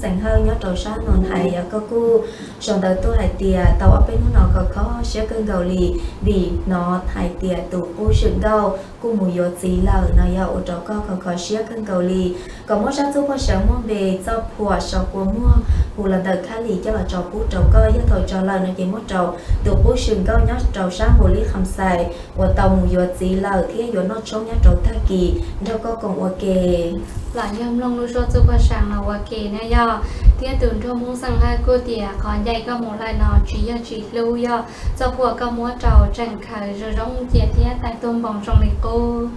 Xeem Hawj nyob rau sab Noos Hais, yog koj kuj sau ntawv tuaj hais tias tau ob peb hnub no kho kho siab kawg nkaus li, vim hnov hais tias tus qub swm nkauj kuj mus yuav txiv lawm no yog ua rau koj kho kho siab kawg nkaus li. Kom muab sab txuj poj seev muaj npe Txoj Phuam Sau Kua Muag hu los ntawm Khab Lis coj los tso pub rau koj. Yog thaum tso lawm no ces muab rau tus qub swm nkauj nyob rau sab Npaus Lis Kham Xais uas tau mus yuav txiv lawm thiab yuav noj tshoob nyob rau tag kis nrog koj koom ua ke. Los yog mloog lub suab txuj poj seev los ua ke na yog, thiab tus nraug Hmoob Xeem Hawj kuj tias qhov ncaim koj mus lawm no tsis yog tsis hlub, yog Txoj Phuam koj muab rau tseem khaws zoo zoo cia thiab tawm tuaj npoos zoo li qub.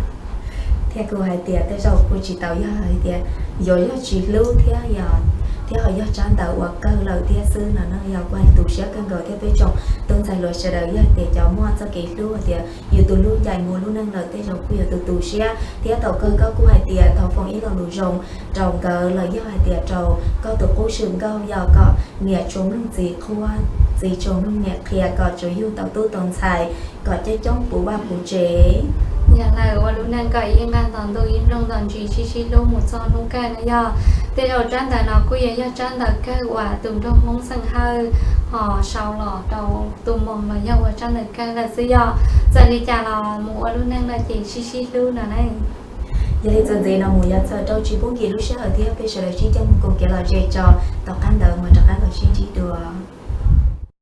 Thiab kuv hais tias tej zaum kuj tsis tau yog hais tias yuav yog tsis hlub thiab yog, thiab ho yog tsab ntawv uas kawg lawm thiab xwb no na. Yog kuv hais tu siab kawg nkaus thiab peb tsoom tub ntxhais hluas sawv daws yog hais tias cov muaj txoj kev hlub hais tias yus tus hlub ncaim mus lub neej lawm tej zaum kuj yuav tu tu siab. Thiab thaum kawg koj kuj hais tias thov foom ib lo lus zoo rau nkawd los yog hais tias rau koj tus qub swm nkauj yog kom niam tsuas mloog txiv qhuab, txiv tsuas mloog niam qhia, kom tsuas yug tau tub tau ntxhais, kom coob coob puv vaj puv tsev. Yog lawm ua lub neej kom ib nqaj ntos ntuj ib nplooj ntos ntsis sib sib hlub mus txog hnub kawg na yog. Tej zaum tsab ntawv no kuj yuav yog tsab ntawv kawg uas tus nraug Hmoob Xeem Hawj ho sau los rau tus moos los yog ua tsab ntawv kawg lawm xwb yog. Txawm li cas los mus ua lub neej no ces sib sib hlub no na. Yog li txuas ntxiv no mus yuav txhawm rau tsis pub nkim lub sij hawm thiab peb sawv daws sib coj mus koom kev lom zem tso, tom qab ntawd mas rov qab los sib ntsib dua.